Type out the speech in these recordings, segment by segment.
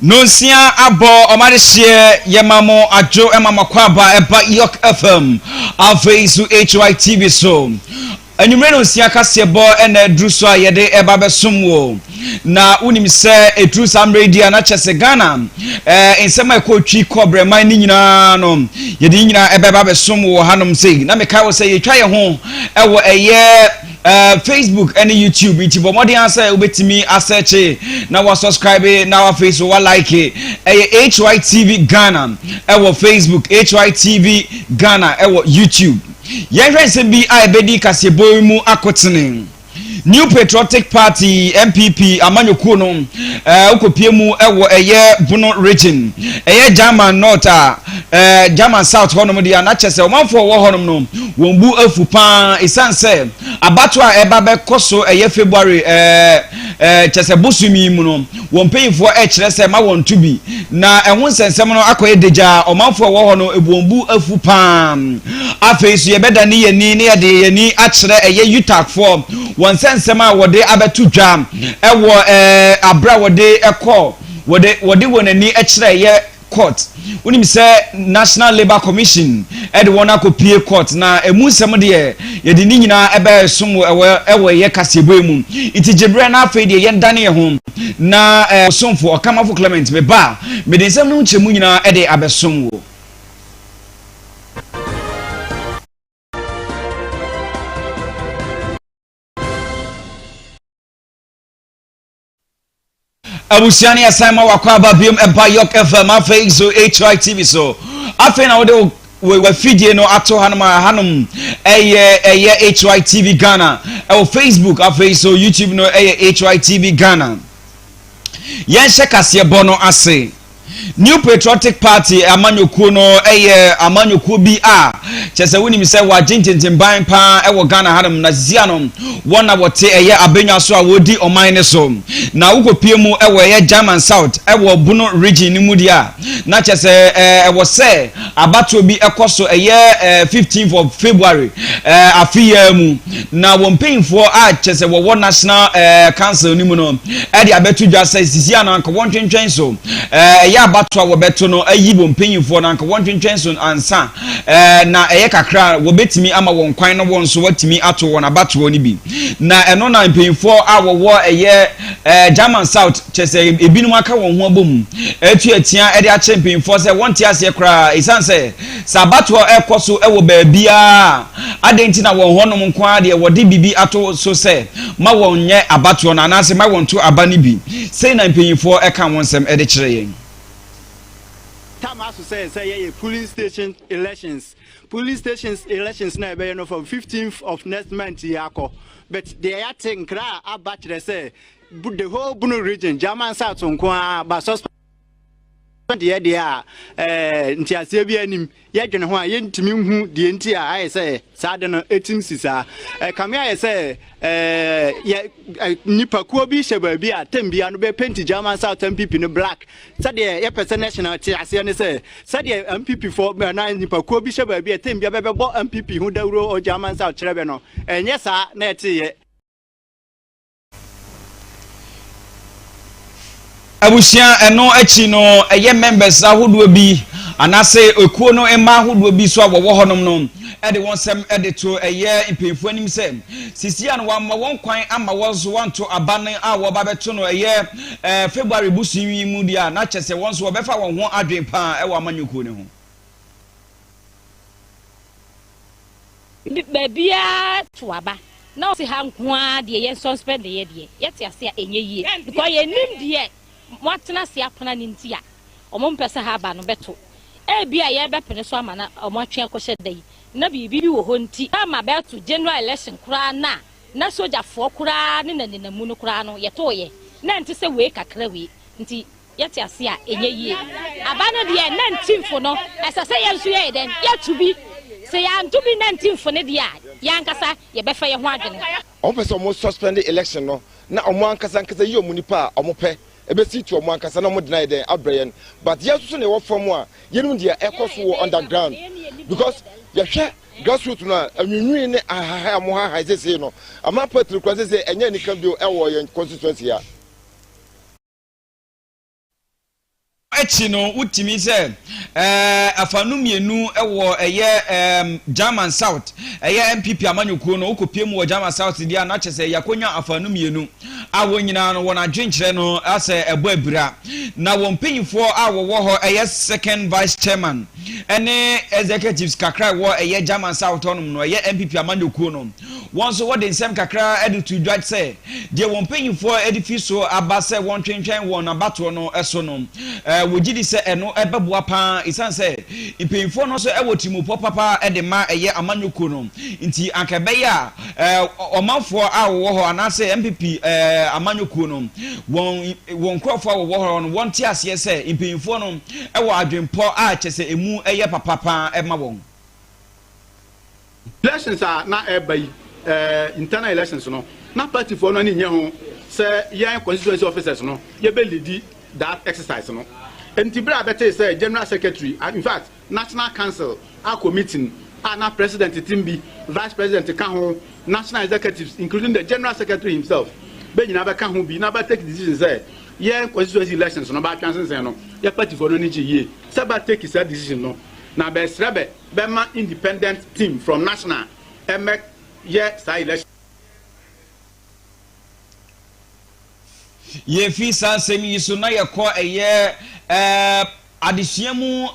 Nonsia abɔ ɔmo adehyeɛ yɛma mo adwo ɛma mo akwaaba ɛba York FM afei nso HY TV so. Anwummere nonsia kaseɛ bɔ ɛna aduru so a yɛde ɛba bɛsom wo. Na wonim sɛ ɛduru saa mmerɛ yi deɛ a na kyɛ sɛ Ghana ɛɛ nsɛm a ɛkɔ twi kɔ brɛman ne nyinaa no yɛde ne nyinaa ɛbɛba bɛsom wo wɔ hanom sei. Na mekae wo sɛ yɛtwa yɛn ho ɛwɔ ɛyɛ Uh, Facebook ne YouTube nti bɔ mmɔden ara sɛ wobɛtumi asɛkye na wasubscribe na afei so walike ɛyɛ HYTV Ghana ɛwɔ Facebook HYTV Ghana ɛwɔ YouTube yɛnhwɛ nsɛm bi a ɛbɛdi kaseɛbɔ yi mu akotene New Patriotic Party NPP amanyɔkuo no ɛɛ wokɔpie mu ɛwɔ ɛyɛ Bono region ɛyɛ German North a ɛɛ German South hɔnom deɛ na kyɛ sɛ ɔmanfoɔ wɔ hɔnom no wɔn bu afu paa ɛsiane sɛ abatoɔ a ɛba bɛkɔ so ɛyɛ February ɛɛ ɛɛ kyɛ sɛ bosom yi mu no wɔn mpanyinfoɔ ɛkyerɛ sɛ ma wɔn to bi na ɛho nsɛnsɛm no akɔyɛ degyaa ɔmanfoɔ wɔ hɔ no wɔn bu afu paa afei so yɛbɛda ne yɛni ne yɛde yɛni akyerɛ ɛyɛ UTAGfoɔ wɔn nsɛnsɛm a wɔde abɛto dwa ɛwɔ ɛɛ abere a wɔde ɛkɔ wɔde wɔde wɔn ani kyerɛ ɛyɛ court wonim sɛ National Labour Commission ɛde wɔn akɔpie court na emu nsɛm deɛ yɛde ne nyinaa ɛbɛsom ɛwɔ ɛwɔ ɛyɛ kaseɛbɔ yi mu nti gyebrɛ na afei deɛ yɛndane yɛn ho na ɛɛ ɔsomfo ɔkamafo Clement meba mede nsɛm no nkyɛmu nyinaa ɛde abɛsom wo. Abusua no yɛsan ma wakɔ aba biom ɛba York FM afei so HY TV so afei na wode wafidie no ato hanom a hanom ɛyɛ ɛyɛ HY TV Ghana ɛwɔ Facebook afei so YouTube no ɛyɛ HY TV Ghana yɛnhyɛ kaseɛ bɔ no ase New Patriotic Party amanyɔkuo no yɛ amanyɔkuo bi a kyerɛ sɛ wonim sɛ wɔagye ntentenban paa wɔ Ghana hanom na sisi ano wɔn na wɔte ɛyɛ abɛnwa so a wɔredi ɔman no so na wokɔpie mu wɔ ɛyɛ German South wɔ Bono region no mu deɛ a na kyerɛ sɛ ɛwɔ sɛ abatoɔ bi ɛkɔ so ɛyɛ 15th of February afe yi mu Na wɔn mpanyinfoɔ a kyɛ sɛ wɔwɔ National eh, Council no mu no de abɛto dwa sɛ sisi a no anka wɔntwentwɛn so eh, ɛyɛ abato a wɔbɛto no ayi wɔn mpanyinfoɔ no anka wɔntwentwɛn so ansa eh, na ɛyɛ kakra a wɔbɛtumi ama wɔn kwan na wɔn nso wɔatumi ato wɔn abatoɔ no bi. Na ɛno na mpanyinfoɔ a wɔwɔ ɛyɛ eh, German South kyɛ sɛ ebinom aka wɔn ho abom atu atua de akyerɛ mpanyinfoɔ sɛ wɔnte aseɛ koraa ɛsiane sɛ sɛ abatoɔ ɛrekɔ so wɔ baabiara a, adɛn nti na wɔn hɔnom nko ara deɛ wɔde biribi ato so sɛ ma wɔnyɛ abatoɔ no anaasɛ ma wɔnto aba no bi? Sei na mpanyinfoɔ ɛka wɔn nsɛm de kyerɛ yɛn. Tam aso sɛ sɛ yɛyɛ polling station elections. Polling stations elections na yɛbɛyɛ no from 15th of next month yi akɔ. But deɛ yɛate nkra a aba kyerɛ sɛ the whole Bono region, German South nko ara ba suspend deɛ deɛ a ɛɛ nteaseɛ bi anim yɛdwene ho a yɛntumi nhu deɛ nti a ayɛ sɛ saa de no ɛtim si saa ɛkame ayɛ sɛ ɛɛ yɛ nipakuo bi hyɛ baabi a tɛm bia no bɛ penti German South MPP no black sɛdeɛ yɛpɛ sɛ national te aseɛ ne sɛ sɛdeɛ MPP fo anaa nipakuo bi hyɛ baabi a tɛm bia bɛbɛbɔ MPP ho dawuro wɔ German South kyerɛ bɛ no ɛnyɛ saa na ɛteeɛ. Abusua ɛno akyi no ɛyɛ members ahodoɔ bi anaasɛ ekuo no mma ahodoɔ bi so a wɔwɔ hɔnom no ɛde wɔn nsɛm ɛde to ɛyɛ mpanyinfoɔ anim sɛ sisi a no wɔama wɔn kwan ama wɔn nso wɔnto aba no a wɔba bɛto no ɛyɛ ɛɛ February bosoom yi mu deɛ a na kyɛ sɛ wɔn nso wɔbɛfa wɔn ho adwene paa ɛwɔ amanyɔkuo no ho. Baabiara to aba na ɔse ha nko ara deɛ yɛn suspend yɛ deɛ yɛte ase a ɛnyɛ yie because yɛnim deɛ moatena ase apena no nti a wɔn mpɛ sɛ ha aba no bɛto ebi a yɛbɛpene so ama na wɔn atwe akɔhyɛ da yi na biribi bi wɔ hɔ nti ama bɛto general election koraa na na sogyafoɔ koraa ne na nenamu no koraa no yɛtooyɛ na ɛnte sɛ wei kakra wei nti Yɛte ase a, ɛnyɛ yie. Aba no deɛ, nantinfo no, ɛsɛ sɛ yɛn nso yɛyɛ dɛn? Yɛto bi. Sɛ yɛanto bi nantinfo no deɛ a, yɛn ankasa yɛbɛfa yɛn ho adwene. Wɔn pɛ sɛ wɔn suspend election no na wɔn ankasa ankasa yi wɔn nipa a wɔn pɛ ɛbɛsi to wɔn ankasa na wɔn de no ayɛ dɛn abrɛ yɛn but yɛn nso so na yɛwɔ fam a yɛnim deɛ ɛkɔ so wɔ underground because yɛhwɛ grassroots no a anwiinwii ne ahahae a wɔn hahae sesei no ama party no kura sesei ɛnyɛ anika bio ɛwɔ yɛn constituency ha. akyi no, wotumi sɛ ɛɛ afanu mmienu wɔ ɛyɛ ɛɛm German South, ɛyɛ NPP amanyɔkuo no, wokɔpie mu wɔ German South deɛ a, na kyerɛ sɛ yɛakɔnya afanu mmienu a wɔn nyinaa no wɔn adwenkyerɛ no asɛ ɛbɔ abira. Na wɔn mpanyinfoɔ a wɔwɔ hɔ ɛyɛ second vice chairman ɛne executives kakra ɛwɔ ɛyɛ German South hɔnom no, ɛyɛ NPP amanyɔkuo no, Wɔn nso wɔde nsɛm kakra de too dwa sɛ deɛ wɔn mpanimfoɔ de fi so aba sɛ wɔntwentwɛn wɔn abatoɔ no so no, wɔgye di sɛ ɛno bɛboa pa ara ɛsiane sɛ mpanimfoɔ no nso wɔ tirimupɔ papa de ma ɛyɛ amanyɔkuo no nti, anka ɛbɛyɛ a ɔmanfoɔ a wɔwɔ hɔ anaasɛ NPP amanyɔkuo no wɔn wɔn nkurɔfoɔ a wɔwɔ hɔ no wɔnte aseɛ sɛ mpanimfoɔ no wɔ adwempɔ a kyɛ sɛ ɛmu yɛ papa pa ara ma wɔn. Elections a na ɛreba yi, eh, internal elections no, na party foɔ no ani nnye ho sɛ yɛn constituency officers no yɛbɛ leadi that exercise no. Nti berɛ a bɛtee sɛ General Secretary, in fact, National Council akɔ meeting a na President tem bi, Vice President ka ho, National Executives including the General Secretary himself, bɛ nyinaa bɛka ho bi na bɛ take decision sɛ yɛn constituency elections no bɛatwe asensɛn no, yɛ party foɔ no ani gye yie sɛ bɛ take saa decision no na bɛsrɛ bɛ bɛma independent team from national ɛmɛ yɛ saa election. Yɛfi saa nsɛm yi so na yɛkɔ ɛyɛ ɛɛ adesua mu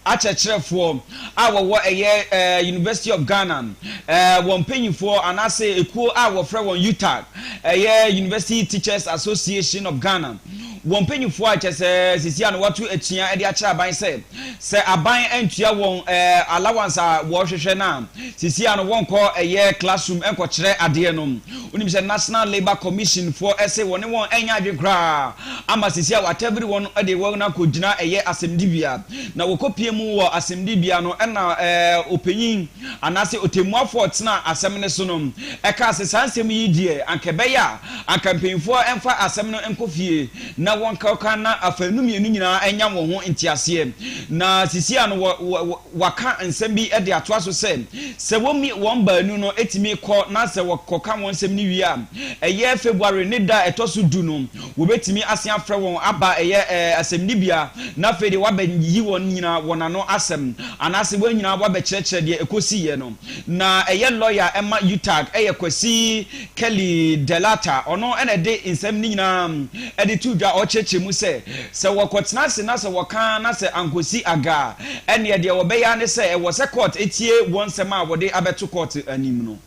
akyerɛkyerɛfoɔ a wɔwɔ ɛyɛ ɛɛ University of Ghana ɛɛ wɔn mpanyinfoɔ anaasɛ ekuo a wɔfrɛ wɔn UTAG, ɛyɛ University Teachers Association of Ghana, wɔn mpanyinfoɔ a kyerɛ sɛ sisi a na wɔato atua de akyerɛ aban sɛ Sɛ aban antua wɔn allowance a wɔhwehwɛ no a, seesei ara no wɔnkɔ ɛyɛ classroom nkɔkyerɛ adeɛ no. Wonim sɛ National Labour Commission foɔ se wɔne wɔn nyɛ adwene koraa ama seesei a wɔatabiri wɔn de wɔn akɔgyina ɛyɛ asɛmdibea. Na wɔkɔpie mu wɔ asɛmdibea no ɛna ɔpanyin anaasɛ ɔtɛmmuafoɔ a ɔtena asɛm no so no ɛkaa sɛ saa nsɛm yi deɛ anka ɛbɛyɛ a anka mpanyinfoɔ mfa asɛm no nkɔ fie na wɔnkɔka na afanu mmienu nyinaa nya wɔn ho nteaseɛ. Na sisi a no wɔ wɔ wɔaka nsɛm bi de atoa so sɛ, sɛ wɔn wɔn baanu no tumi kɔ na sɛ wɔkɔka wɔn nsɛm no wie a, ɛyɛ February ne da a ɛtɔ so du no, wɔbɛtumi asen afrɛ wɔn aba ɛyɛ asɛmdibea na afei deɛ wɔabɛyi wɔn nyinaa wɔn ano asɛm anaasɛ wɔn nyinaa wɔabɛkyerɛkyerɛ deɛ ɛkɔsiiɛ no. Na ɛyɛ lɔya ma UTAG yɛ Kwasi Kelly Delata, ɔno na ɛde nsɛm no nyinaa de too dwa, ɔkyerɛkyerɛ mu sɛ, sɛ wɔkɔtena ase na sɛ wɔka na sɛ ankɔsi aga a, ɛnneɛ deɛ wɔbɛyɛ ara ne sɛ ɛwɔ sɛ kɔɔt tie wɔn nsɛm a wɔde abɛto kɔɔt anim no.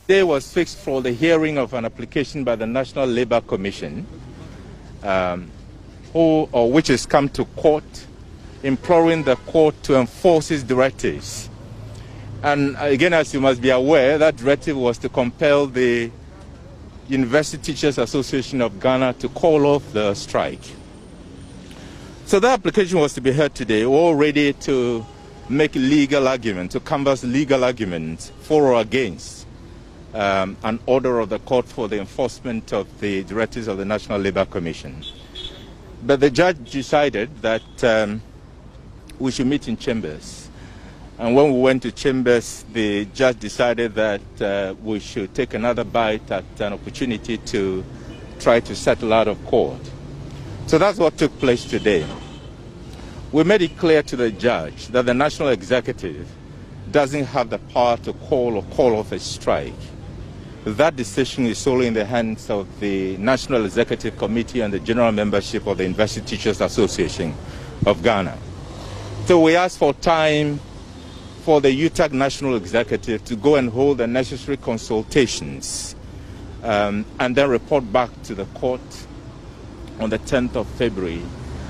Day was fixed for the hearing of an application by the National Labour Commission, who or which has come to court imploring the court to enforce its directives. And again, as you must be aware, that directive was to compel the University Teachers Association of Ghana to call off the strike. So that application was to be heard today, all ready to make legal argument, to canvass legal arguments for or against an order of the court for the enforcement of the directives of the National Labour Commission. But the judge decided that we should meet in chambers. And when we went to chambers, the judge decided that we should take another bite at an opportunity to try to settle out of court. So that's what took place today. We made it clear to the judge that the national executive doesn't have the power to call or call off a strike. That decision is solely in the hands of the National Executive Committee and the general membership of the University Teachers Association of Ghana. So we asked for time for the UTAG National Executive to go and hold the necessary consultations and then report back to the court on the 10th of February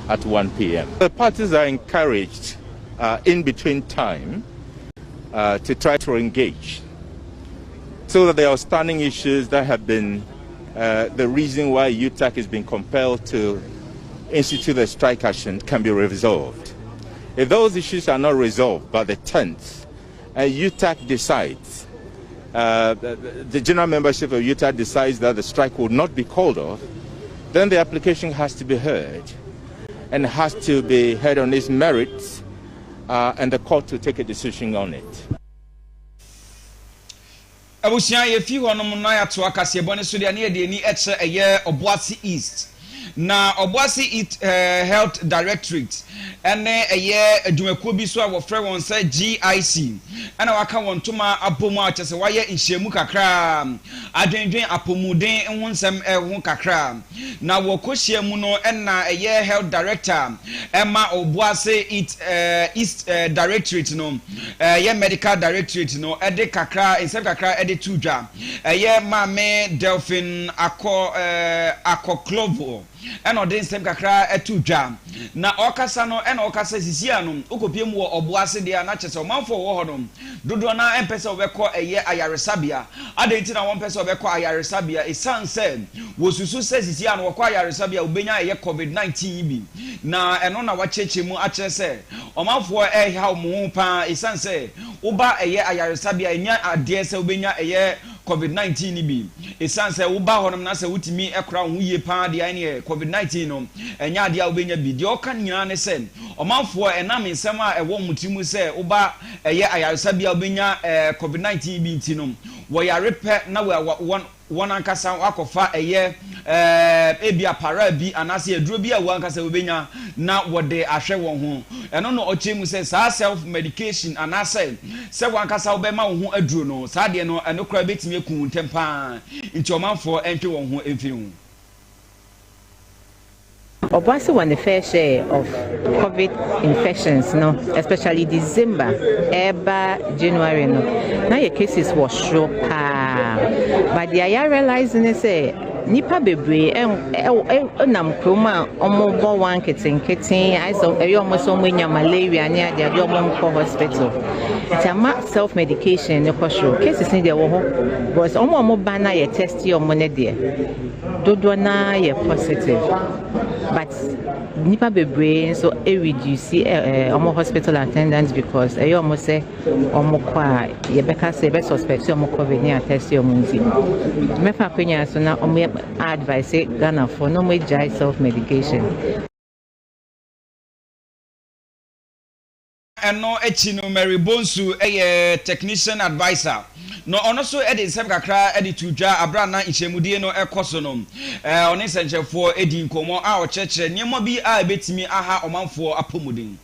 at 1 p.m. The parties are encouraged in between time to try to engage so that the outstanding issues that have been the reason why UTAG has been compelled to institute the strike action can be resolved. If those issues are not resolved by the 10th, and UTAG decides, the general membership of UTAG decides that the strike will not be called off, then the application has to be heard and has to be heard on its merits and the court to take a decision on it. Abusua, yɛfi hɔnom na yɛatoa kaseɛbɔ no so deɛ, na yɛde ani kyerɛ ɛyɛ Obuasi East. Na Obuasi East Health Directorate ne ɛyɛ adwumakuo bi so a wɔfrɛ wɔn sɛ GIC na wɔaka wɔn ntoma abɔ mu a kyerɛ sɛ wɔayɛ nhyiamu kakra adwendwen apɔmuden ho nsɛm ho kakra. Na wɔkɔhyia mu no na ɛyɛ Health Director ma Obuasi East Directorate no, ɛyɛ Medical Directorate no de kakra nsɛm kakra de to dwa. Ɛyɛ Maame Delphine Akɔ Akɔklovo ɛna ɔde nsɛm kakra to dwa. Na ɔrekasa no ɛna ɔka sɛ sisi a no wokɔpie mu wɔ Ɔboase deɛ a na kyerɛ sɛ ɔmanfoɔ a wɔwɔ hɔ no dodoɔ no ara mpɛ sɛ wɔbɛkɔ ɛyɛ ayaresabea. Adɛn nti na wɔmpɛ sɛ wɔbɛkɔ ayaresabea? Ɛsiane sɛ wɔsusu sɛ sisi a no wɔkɔ ayaresabea a wɔbɛnya ɛyɛ covid 19 yi bi. Na ɛno na wakyerɛkyerɛ mu akyerɛ sɛ ɔmanfoɔ ɛrehaw wɔn ho pa ara ɛsiane sɛ Woba ɛyɛ ayaresabea a, ɛnyɛ adeɛ sɛ wobɛnya ɛyɛ covid 19 no bi. Ɛsiane sɛ woba hɔnom na sɛ wotumi kora wo ho yie pa ara deɛ a, ɛneɛ covid 19 no, ɛnyɛ adeɛ a wobɛnya bi. Deɛ ɔka nyinaa ne sɛ, ɔmanfoɔ ɛnam nsɛm a ɛwɔ wɔn tiri mu sɛ woba ɛyɛ ayaresabea a wobɛnya covid 19 bi nti no, wɔyare pɛ na wɔn wɔn ankasa akɔfa ɛyɛ ɛɛ ebia paraa bi anaasɛ aduro bi a wɔn ankasa wɔbɛnya na wɔde ahwɛ wɔn ho. Ɛno na ɔkyerɛ mu sɛ saa self medication anaasɛ sɛ wɔn ankasa wɔbɛma wo ho aduro no, saa deɛ no ɛno koraa bɛtumi aku wo ntɛm paa. Nti ɔmanfoɔ ntwe wɔn ho mfiri ho. Obuasi wɔ ne fair share of covid infections no, especially December ɛreba January no, na yɛ cases wɔ soro paa. But deɛ yɛ realize ne sɛ nnipa bebree nam kurom a wɔbɔ wa nketenkete, ayɛ sɛ ɛyɛ wɔn sɛ wɔanya malaria ne adeade, wɔn nkɔ hospital. Nti ama self medication no kɔ soro. Cases no deɛ wɔ hɔ, because wɔn a wɔba na yɛ test wɔn no deɛ, Dodoɔ no ara yɛ positive but nnipa bebree nso reduce wɔn hospital attendance because ɛyɛ wɔn sɛ wɔkɔ a yɛbɛka sɛ yɛbɛ suspect wɔn covid ne atɛste wɔn nti. Mɛfa akwanya so na wɔn advice Ghanafoɔ na wɔn agyae self medication. Ɛno akyi no, Mary Bonsu yɛ Technician Adviser, na ɔno nso de nsɛm kakra de too dwa bere a na nhyiamudie no rekɔ so no. Ɔne nsɛnkyerɛwfoɔ dii nkɔmmɔ a ɔkyerɛkyerɛ nneɛma bi a ɛbɛtumi aha ɔmanfoɔ apɔmuden.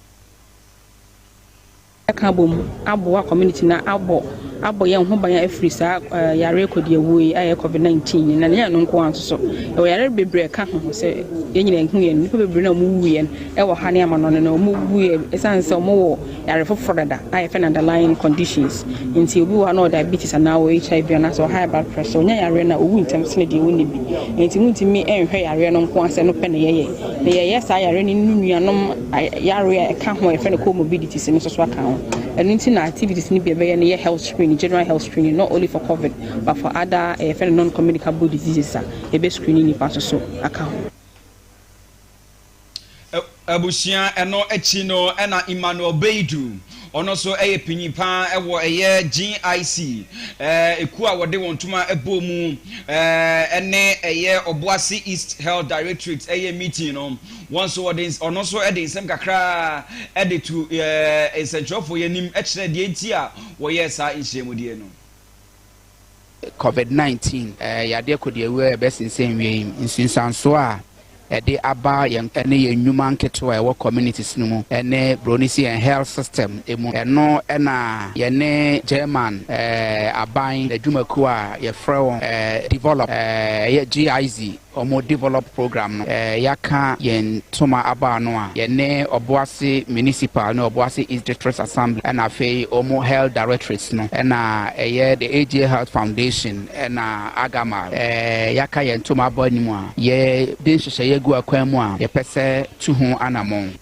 Yɛaka abom aboa community no abɔ abɔ yɛn ho ban afiri saa yareɛ kɔdiawuo yi a ɛyɛ covid 19 yi na ɛnyɛ ɛno nko ara nso so ɛwɔ yareɛ bebree ɛka ho sɛ yɛn nyinaa hu yɛn nnipa bebree na wɔn wuiɛ ɛwɔ ha ne amanɔne no wɔn wuiɛ ɛsiane sɛ wɔn wɔ yare foforɔ dada a yɛfrɛ no underlying conditions nti obi wɔ ha na ɔwɔ diabetes anaa ɔwɔ HIV anaasɛ ɔwɔ high blood pressure ɔnya yareɛ no a ɔwu ntɛm sene deɛ ɔnni bi nti wontumi nhwɛ yareɛ no nko ara sɛ ɛno pɛ na yɛyɛ na yɛyɛ saa yareɛ no ne nuanom yareɛ a ɛka ho a yɛfrɛ no comorbidities no nso so aka ho. Ɛno nti na activities no bi a ɛbɛyɛ no yɛ health screening, general health screening, not only for covid but for other eh, yɛfrɛ no non-communicable diseases a yɛbɛ screening nipa nso so aka ho. Abusua ɛno akyi no ɛna Emmanuel Beidu ɔno nso ɛyɛ panyin paa ɛwɔ ɛyɛ GIC ekuo a wɔde wɔn ntoma ɛbɔ mu ɛne ɛyɛ Obuasi East Health Directorate ɛyɛ meeting no. Wɔn nso wɔde ɔno nso de nsɛm kakra de to nsɛnkyerɛwfoɔ yi anim kyerɛ deɛ nti a wɔyɛɛ saa nhyiamudie no. Covid 19 yadeɛ kɔdiawuo a ɛbɛsensɛn wiem yi, nsunsuansoɔ a ɛde aba yɛn ne yɛn nnwuma nketewa a ɛwɔ communities no mu ne broni si yɛn health system mu. Ɛno na yɛne German aban n'adwumakuo a yɛfrɛ wɔn Develop, ɛyɛ GIZ, Wɔn Develop Program no, yɛaka yɛn ntoma abɔ ano a, yɛne Obuasi Municipal ne Obuasi East District Assembly ɛna afei wɔn Health Directorates no ɛna ɛyɛ the AGA Health Foundation ɛna Agamal, yɛaka yɛn ntoma abɔ anim a, yɛde nhyehyɛeɛ agu akwan mu a yɛpɛ sɛ tu ho anamɔn.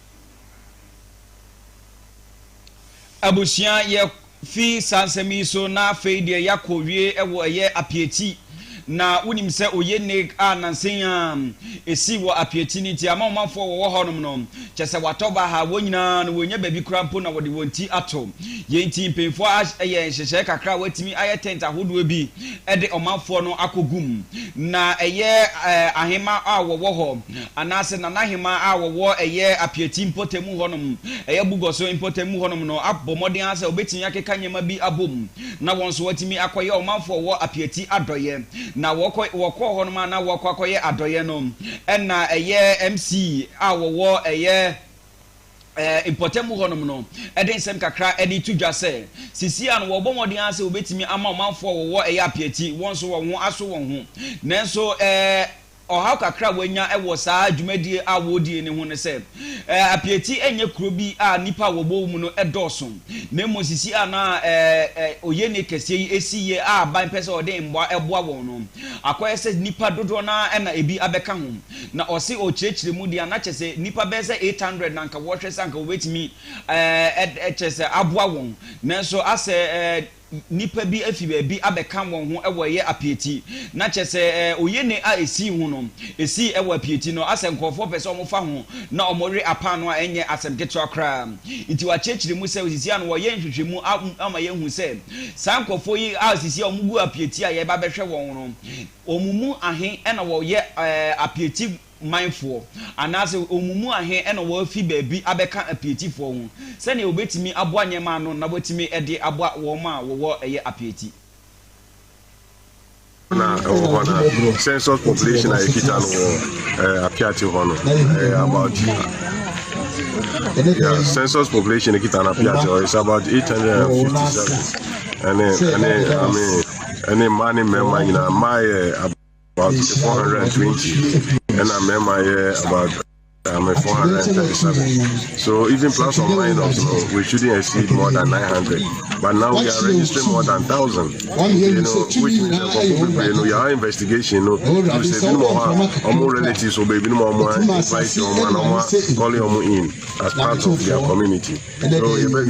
Abusua yɛ Fi saa nsɛm yi so na afei deɛ yɛakɔ wie wɔ ɛyɛ Apiati. Na wonim sɛ oye neg a nansa yi ara ɛsii wɔ Apiati no nti ama ɔmanfoɔ wɔwɔ hɔnom no kyɛ sɛ wɔatɔ baha, wɔn nyinaa no wɔnnya baabi koraa mpo na wɔde wɔn ti ato. Yei nti mpanyinfoɔ ayɛ nhyehyɛɛ kakra a wɔatumi ayɛ tent ahodoɔ bi de ɔmanfoɔ no akɔgu mu. Na ɛyɛ ahema a wɔwɔ hɔ anaasɛ Nana Hemaa a wɔwɔ ɛyɛ Apiati mpɔtam hɔnom, ɛyɛ Bugɔso mpɔtam hɔnom no abɔ mmɔden ara sɛ wɔbɛtumi akeka nneɛma bi abom na wɔn nso wɔatumi akɔyɛ ɔmanfoɔ a wɔwɔ Apiati adɔeɛ. Na wɔkɔ wɔkɔɔ hɔnom a na wɔkɔ akɔyɛ adɔeɛ no, ɛna ɛyɛ MC a wɔwɔ ɛyɛ mpɔtam hɔnom no de nsɛm kakra de to dwa sɛ, seesei ara no wɔrebɔ mmɔden ara sɛ wɔbɛtumi ama ɔmanfoɔ a wɔwɔ ɛyɛ Apiati wɔn nso wɔn ho aso wɔn ho. Nanso ɔhaw kakra a wɔanya wɔ saa dwumadie a wɔredie no ho ne sɛ, Apiati nyɛ kuro bi a nnipa a wɔbɔ mu no dɔɔso, na mmom seesei a na oyene kɛseɛ yi si yie a aban pɛ sɛ ɔde mmoa boa wɔn no, akɔyɛ sɛ nnipa dodoɔ no ara na ebi abɛka ho. Na ɔse ɔkyerɛkyerɛ mu deɛ a na kyerɛ sɛ nnipa bɛyɛ sɛ 800 na anka wɔhwɛ sɛ anka wɔbɛtumi ɛɛ kyerɛ sɛ aboa wɔn, nanso asɛ ɛɛ nnipa bi afi baabi abɛka wɔn ho wɔ ɛyɛ apiati, na kyerɛ sɛ ɛɛ oyene a esii ho no esii ɛwɔ apiati no asɛ nkorɔfoɔ pɛ sɛ wɔfa ho na wɔwe apaano a ɛnyɛ asɛm ketewa koraa. Nti wakyerɛkyerɛ mu sɛ sisi ano wɔyɛ nhwehwɛmu ama yɛahu sɛ saa nkorɔfoɔ yi a sisi a wɔgu apiati a yɛba bɛhwɛ wɔn no, Wɔn mu ahe na wɔyɛ Apiati manfoɔ, anaasɛ wɔn mu ahe na wɔafi baabi abɛka Apiatifoɔ ho, sɛdeɛ wɔbɛtumi aboa nneɛma ano na wɔatumi de aboa wɔn a wɔwɔ ɛyɛ Apiati? Na ɛwɔ hɔ na census population a yɛkita no wɔ Apiate hɔ no ɛyɛ about, yeah, census population kita no Apiate hɔ is about 857 ɛne ɛne I mean ɛne mmaa ne mmarima nyinaa. Mmaa yɛ about 420 ɛna mmarima yɛ about 437. So even plus or minus no, we shouldn't exceed more than 900, but now we are registering more than 1,000, which means that nkurɔfo bebree no, yɛn investigation no to sɛ ebinom wɔ hɔ a ɔmo relatives wɔ baabi no ma ɔmo invite ɔmo and ɔmo calling ɔmo in as part of their community. So we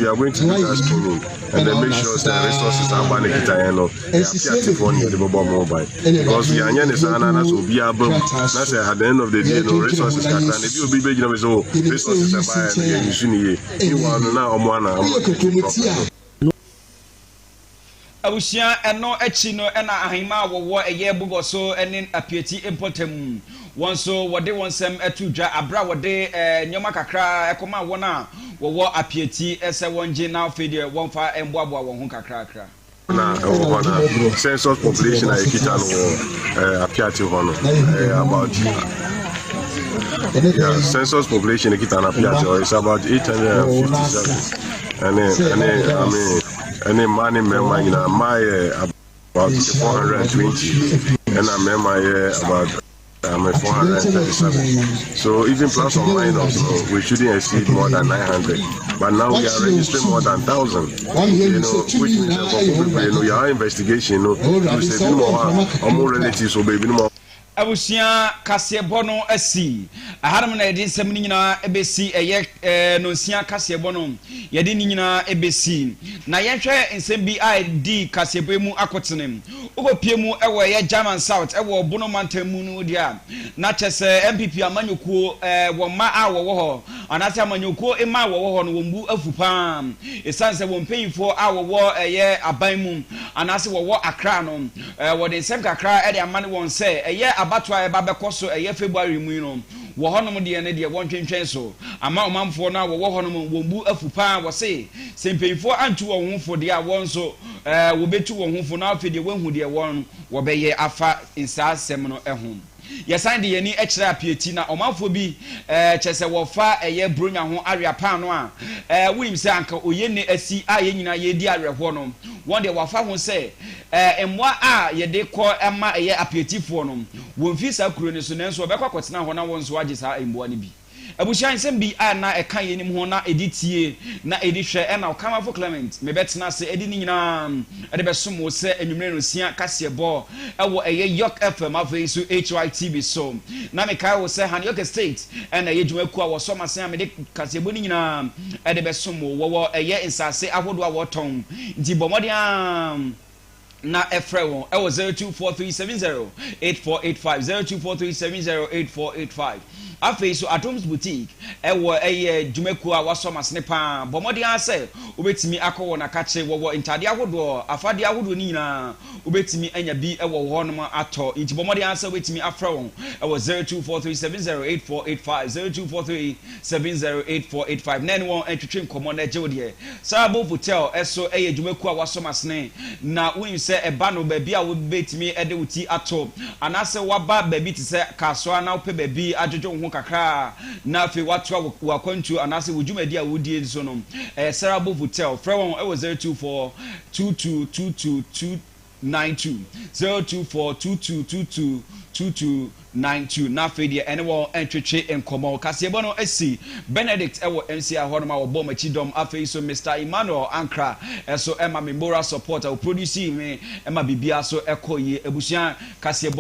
are going to do that screening and then make sure sɛ resources aba ne kita yɛn no, yɛ apiatefoɔ ne yɛde bɛbɔ ɔmo ban, because yɛanyɛ ne saa na sɛ obiara ba mu na sɛ at the end of the day no, resources kakra na ebi obi bɛgyina bi sɛ, o resources ɛbaeɛ no, yɛn use ne yie. Meanwhile no, na ɔmo ana ɔmo take profit. Abusua, ɛno akyi no na ahemmaa a wɔwɔ ɛyɛ Bobɔso ne Apiati mpɔtam, wɔn nso wɔde wɔn nsɛm too dwa aberɛ a wɔde nneɛma kakra kɔmaa wɔn a wɔwɔ Apiati sɛ wɔngye na afei deɛ wɔmfa mmoaboa wɔn ho kakrakra. Na ɛwɔ hɔ na census population a yɛkita no wɔ Apiate hɔ no ɛyɛ about, yeah, census population kita no Apiate hɔ is about 857 ɛne ɛne I mean ɛne mmaa ne mmarima nyinaa. Mmaa yɛ about 420 ɛna mmarima yɛ about 437. So even plus or minus no, we shouldn't exceed more than 900, but now we are registering more than 1,000, which means that nkurɔfo bebree no, yɛn investigation no to sɛ ebinom wɔ hɔ a ɔmo relatives wɔ baabi no ma Abusua kaseɛbɔ no asi. Ɛhanom na yɛde nsɛm no nyinaa bɛsi. Ɛyɛ nnɔnsia kaseɛbɔ no, yɛde ne nyinaa bɛsi. Na yɛnhwɛ nsɛm bi a ɛdi kaseɛbɔ yi mu akotene. Wokɔpie mu wɔ ɛyɛ German South wɔ Bono mantam mu no deɛ a, na kyɛ sɛ NPP amanyɔkuo wɔn mma a wɔwɔ hɔ anaasɛ amanyɔkuo mma a wɔwɔ hɔ no wɔn bu afu pa ara ɛsiane sɛ wɔn mpanyinfoɔ a wɔwɔ ɛyɛ aban mu anaasɛ wɔwɔ Accra no Wɔde nsɛm kakra de amane wɔn sɛ ɛyɛ abatoɔ a ɛreba abɛkɔ so ɛyɛ February mu yi no, wɔ hɔnom deɛ no deɛ wɔntwentwɛn so ama ɔmanfoɔ no a wɔwɔ hɔnom wɔn bu afu pa ara. Wɔse sɛ mpanyinfoɔ antu wɔn ho fo deɛ a wɔn nso wɔbɛtu wɔn ho fo na afei deɛ wɔahu deɛ wɔn wɔbɛyɛ afa nsaa asɛm no ho. Yɛsan de yɛn ani kyerɛ apiati na ɔmanfoɔ bi kyerɛ sɛ wɔfa ɛyɛ Buronya ho awea paano a wonim sɛ anka oye nne asi a yɛn nyinaa yɛredi awerɛhoɔ no, wɔn deɛ wɔafa ho sɛ mmoa a yɛde kɔ ma ɛyɛ apiatifoɔ no, wɔmfiri saa kuro no so nanso wɔbɛkɔ akɔtena hɔ na wɔn nso wɔagye saa mmoa no bi. Abusua nsɛm bi a na ɛka yeinom ho na ɛdi tie na ɛdi hwɛ ɛna Ɔkamafo Clement mebɛtena ase ɛde ne nyinaa ɛde bɛsom wo sɛ anwummere nonsia kaseɛbɔ ɛwɔ ɛyɛ York FM afei nso HYTV so. Na mekae wo sɛ Han York Estate ɛna ɛyɛ dwumakuo a wɔsɔ m'asen a mede kaseɛbɔ no nyinaa ɛde bɛsom wo. Wɔwɔ ɛyɛ nsase ahodoɔ a wɔtɔn nti bɔ mmɔden ara na frɛ wɔn wɔ 0243708485, 0243708485. Afei so Adoms Boutique ɛwɔ ɛyɛ dwumakuo a wasɔ masene paa. Bɔ mmɔden ara sɛ wobɛtumi akɔ wɔn akakye. Wɔwɔ ntadeɛ ahodoɔ, afadeɛ ahodoɔ no nyinaa wobɛtumi anya bi wɔ hɔnom atɔ. Nti bɔ mmɔden ara sɛ wobɛtumi afrɛ wɔn ɛwɔ 0243708485, 0243708485, na ɛne wɔn ntwetwe nkɔmmɔ na ɛgye wo deɛ. Sarabo Hotel ɛso ɛyɛ dwumakuo a wasɔ masene, na wonim sɛ ɛba no baabi a wobɛtumi de wo ti ato anaasɛ waba baabi te sɛ Kasoa na wopɛ baabi adwodwo wo ho kakra na afei watoa wo akwantuo anaasɛ wo dwumadi a wodie nso no, ɛyɛ Sarabo Hotel. Frɛ wɔn ɛwɔ 024 22 22 92, 024 22 22 22 92, na afei deɛ ɛne wɔn ntwetwe nkɔmmɔ. Kaseɛbɔ no asi Benedict ɛwɔ MCI hɔnom a wɔbɔ m'akyi dɔm. Afei so Mr Emmanuel Ankra ɛso ɛma me moral support a wɔproduce me ɛma biribiara so ɛkɔ yie. Abusua, kaseɛbɔ no.